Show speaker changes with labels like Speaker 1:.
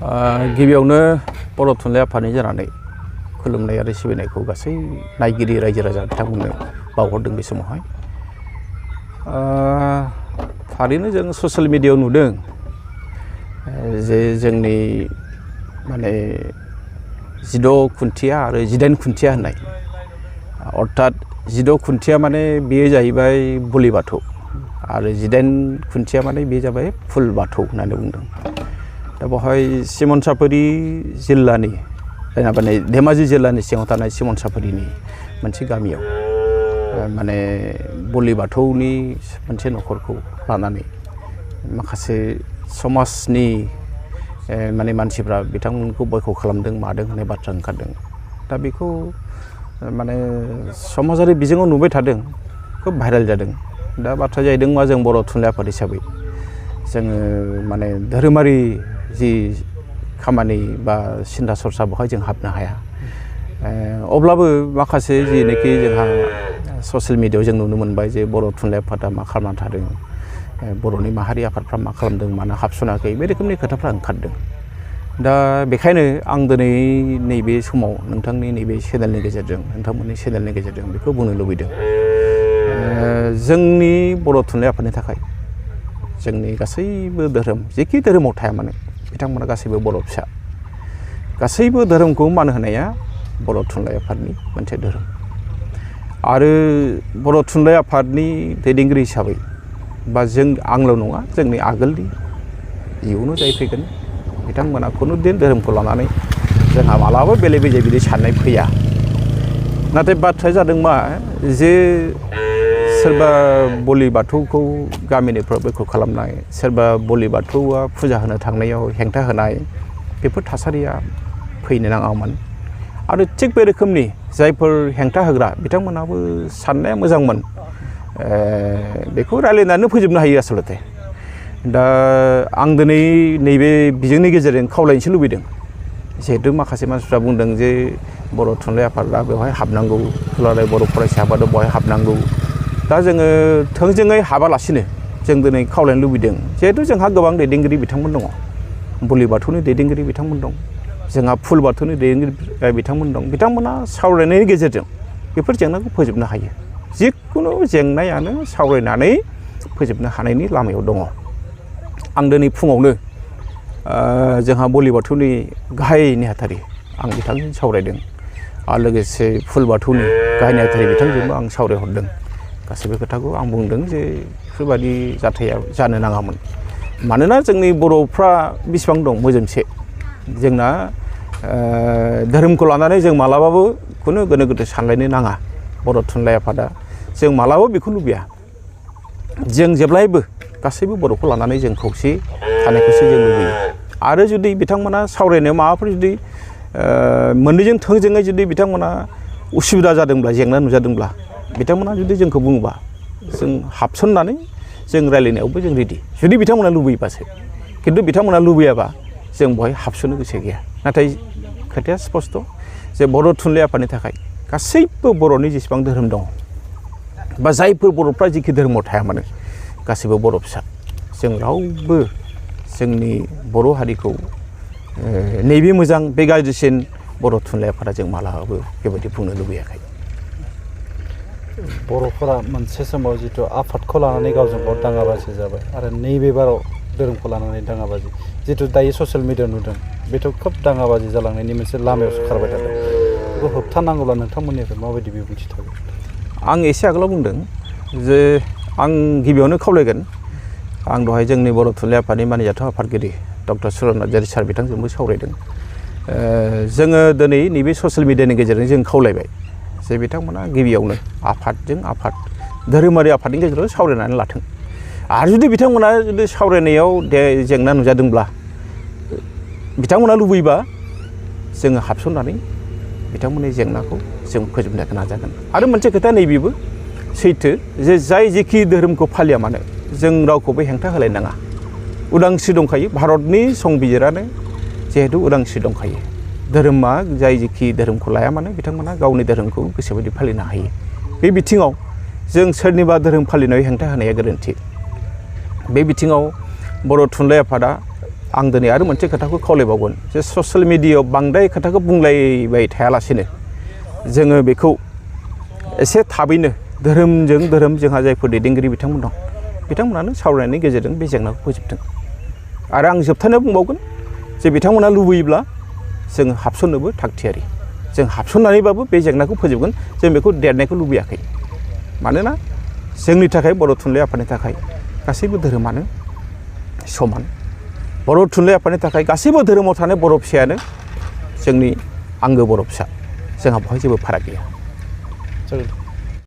Speaker 1: गिबियावनो बर' थुनलाइ आफादनि जानानै खुलुमनाय आरो सिबिनायखौ गासै नायगिरि रायजो राजा बिथांमोननो बावहरदों बे समावहाय। थारैनो जों ससियेल मिडियायाव नुदों जे जोंनि माने 16 खुन्थिया आरो 18 खुन्थिया होननाय, अर्थात 16 खुन्थिया माने बेयो जाहैबाय बोलि बाथौ आरो 18 खुन्थिया माने बे जाबाय फुल बाथौ होननानै बुंदों। दा बेवहाय सिमनसाफुरि जिल्लानि माने धेमाजि जिल्लानि सिङाव थानाय सिमनसाफुरिनि मोनसे गामियाव माने बोलि बाथौनि मोनसे न'खरखौ लानानै माखासे समाजनि माने मानसिफ्रा बिथांमोनखौ बयखौ खालामदों मादों होननाय बाथ्रा ओंखारदों। दा बेखौ माने समाजारि बिजोङाव नुबाय थादों, खोब भाइरेल जादों। दा बाथ्रा जाहैदों मा, जों बर' थुनलाइ आफाद हिसाबै जोङो माने धोरोमारि जि खामानि बा सिन्था सरसा बेवहाय जों हाबनो हाया। अब्लाबो माखासे जिनेखि जोंहा ससियेल मिडियायाव जों नुनो मोनबाय जे बर' थुनलाइ आफादा मा खालामना थादों, बर'नि माहारि आफादफ्रा मा खालामदों, मानो हाबसनाखै, बे रोखोमनि खोथाफ्रा ओंखारदों। दा बेखायनो आं दिनै नैबे समाव नोंथांनि नैबे चेनेलनि गेजेरजों, नोंथांमोननि चेनेलनि गेजेरजों बेखौ बुंनो लुबैदों, जोंनि बर' थुनलाइ आफादनि थाखाय जोंनि गासैबो धोरोम, जेखि धोरोमाव थाया मानो, बिथांमोना गासैबो बर' फिसा। गासैबो धोरोमखौ मान होनाया बर' थुनलाइ आफादनि मोनसे धोरोम। आरो बर' थुनलाइ आफादनि दैदेनगिरि हिसाबै बा आंल' नङा, जोंनि आगोलनि इयुनाव जाय फैगोन बिथांमोना खुनु दिन धोरोमखौ लानानै जोंहा मालाबा बेले बेजे बिदि साननाय फैया। नाथाय बाथ्राया जादों मा, जे सोरबा बोलि बाथौखौ गामिनिफ्राय बेखौ खालामनाय, सोरबा बोलि बाथौआ फुजा होनो थांनायाव हेंथा होनाय, बेफोर थासारिया फैनो नाङामोन। आरो थिग बे रोखोमनि जायफोर हेंथा होग्रा बिथांमोनाबो साननाया मोजांमोन, बेखौ रायलायनानै फोजोबनो हायो आसलथे। दा आं दिनै नैबे बिजोंनि गेजेरजों खावलायनोसो लुबैदों, जिहेतु माखासे मानसिफ्रा बुंदों जे बर' थुनलाइ आफादा बेवहाय हाबनांगौ, दुलाराय बर' फरायसा आफादा बेवहाय हाबनांगौ। दा जोङो थोंजोङै हाबालासिनो जों दिनै खावलायनो लुबैदों, जिहेतु जोंहा गोबां दैदेनगिरि बिथांमोन दङ, बोलि बाथौनि दैदेनगिरि बिथांमोन दं, जोंहा फुल बाथौनि दैदेनगिरि बिथांमोन दं। बिथांमोना सावरायनायनि गेजेरजों बेफोर जेंनाखौ फोजोबनो हायो। जिखुनु जेंनायानो सावरायनानै फोजोबनो हानायनि लामायाव दङ। आं दिनै फुङावनो जोंहा बोलि बाथौनि गाहाय नेहाथारि आं बिथांजों सावरायदों, आरो लोगोसे फुल बाथौनि गाहाय नेहाथारि बिथांजोंबो आं सावरायहरदों। गासैबो खोथाखौ आं बुंदों जे बेफोरबायदि जाथाया जानो नाङामोन। मानोना जोंनि बर'फ्रा बेसेबां दं मोजोमसे, जोंना धोरोमखौ लानानै जों मालाबाबो खुनु गोनो गोथो सानलायनो नाङा। बर' थुनलाइ आफादा जों मालाबाबो बेखौ लुबैया। जों जेब्लायबो गासैबो बर'खौ लानानै जों खौसे थानायखौसो जों लुबैयो। आरो जुदि बिथांमोना सावरायनायाव माबाफोर जुदि मोननैजों थोंजोङै जुदि बिथांमोना उसुबिदा जादोंब्ला, जेंना नुजादोंब्ला, बिथांमोना जुदि जोंखौ बुङोबा जों हाबसननानै जों रायलायनायावबो जों रेडि, जुदि बिथांमोना लुबैयोबासो। खिन्थु बिथांमोना लुबैयाबा जों बेवहाय हाबसननो गोसो गैया। नाथाय खोथाया स्पस्त जे बर' थुनलाइ आफादनि थाखाय गासैबो बर'नि जेसेबां धोरोम दङ, बा जायफोर बर'फ्रा जिखि धोरोमाव थाया मानो, गासैबो बर' फिसा। जों रावबो जोंनि बर' हारिखौ नैबे मोजां बे गाज्रिसिन बर' थुनलाइ आफादा जों मालाबाबो बेबायदि बुंनो लुबैयाखै।
Speaker 2: बर'फोरा मोनसे समाव जिथु आफादखौ लानानै गावजों गाव दाङाबाजि जाबाय, आरो नैबे बाराव धोरोमखौ लानानै दाङाबाजि, जिथु दायो ससियेल मिडियायाव नुदों, बेथ' खोब दाङाबाजि जालांनायनि मोनसे लामायावसो खारबाय थादों। बेखौ होबथानांगौब्ला नोंथांमोननिफ्राय माबायदि बिबुंथि थागोन?
Speaker 1: आं एसे आगोलाव बुंदों जे आं गिबियावनो खावलायगोन, आं दहाय जोंनि बर' थुनलाइ आफादनि मानिजाथाव आफादगिरि डक्टर सुरन नार्जारि सार बिथांजोंबो सावरायदों। जोङो दिनै नैबे ससियेल मिडियानि गेजेरजों जों खावलायबाय जे बिथांमोना गिबियावनो आफादजों आफाद, धोरोमारि आफादनि गेजेराव सावरायनानै लाथों। आरो जुदि बिथांमोना जुदि सावरायनायाव जेंना नुजादोंब्ला, बिथांमोना लुबैबा जोङो हाबसननानै बिथांमोननि जेंनाखौ जों फोजोबनो नाजागोन। आरो मोनसे खोथा नैबेबो सैथो जे जाय जेखि धोरोमखौ फालिया मानो जों रावखौबो हेंथा होलायनाङा। उदांस्रि दंखायो, भारतनि संबिजिरानो जिहेतु उदांस्रि दंखायो। धोरोमा जाय जेखि धोरोमखौ लाया मानो बिथांमोना गावनि धोरोमखौ गोसोबायदि फालिनो हायो। बे बिथिङाव जों सोरनिबा धोरोम फालिनायाव हेंथा होनाया गोरोन्थि। बे बिथिङाव बर' थुनलाइ आफादा आं दिनै आरो मोनसे खोथाखौ खावलायबावगोन जे ससियेल मिडियायाव बांद्राय खोथाखौ बुंलायबाय थायालासेनो जोङो बेखौ एसे थाबैनो धोरोमजों धोरोम जोंहा जायफोर दैदेनगिरि बिथांमोन दं बिथांमोनानो सावरायनायनि गेजेरजों बे जेंनाखौ फोजोबदों आरो आं जोबथारनायाव बुंबावगोन जे बिथांमोना लुबैयोब्ला जों हाबसननोबो थागथियारि जों हाबसननानैबाबो बे जेंनाखौ फोजोबगोन जों बेखौ देरनायखौ लुबैयाखै मानोना जोंनि थाखाय बर' थुनलाइ आफादनि थाखाय गासैबो धोरोमानो समान बर' थुनलाइ आफादनि थाखाय गासैबो धोरोमाव थानाय बर' फिसायानो जोंनि आंगो बर' फिसा जोंहा बेवहाय जेबो फाराग गैया
Speaker 2: जागोन